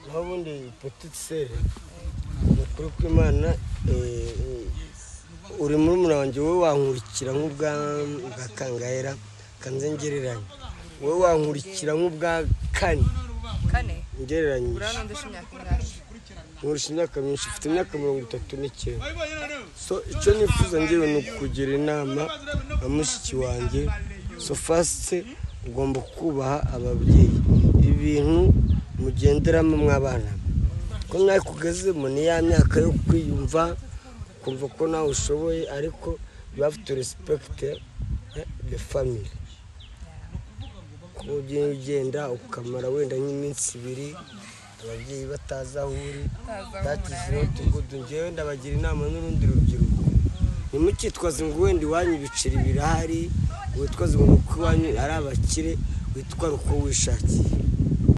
Naho ubundi petite sœur, ni ukuri kw'Imana, uri murumuna wanjye. Wowe wankurikira nk'ubwa bwa kangahera kanze ngereranya, wowe wankurikira nk'ubwa kane. Kane? Ngereranyije. Urabona undusha imyaka ingahe? Nkurusha imyaka myinshi, mfite imyaka 39. So icyo nifuza ngewe ni ukugira inama na mushiki wanjye. So first ugomba kubaha ababyeyi. Ibintu mugenderamo mw'abana ko nawe kugezemo ni ya myaka yo kwiyumva, kumva ko nawe ushoboye, ariko you have to respect the family. Kuba ugiye ugenda ukamara wenda nk'iminsi 2 ababyeyi batazi aho uri, that is not good. Ngewe ndabagira inama n'urundi rubyiruko, ntimukitwaze ngo wenda iwanyu ibiceri birahari, witwaze ngo nuko iwanyu ari abakire witwara uko wishakiye.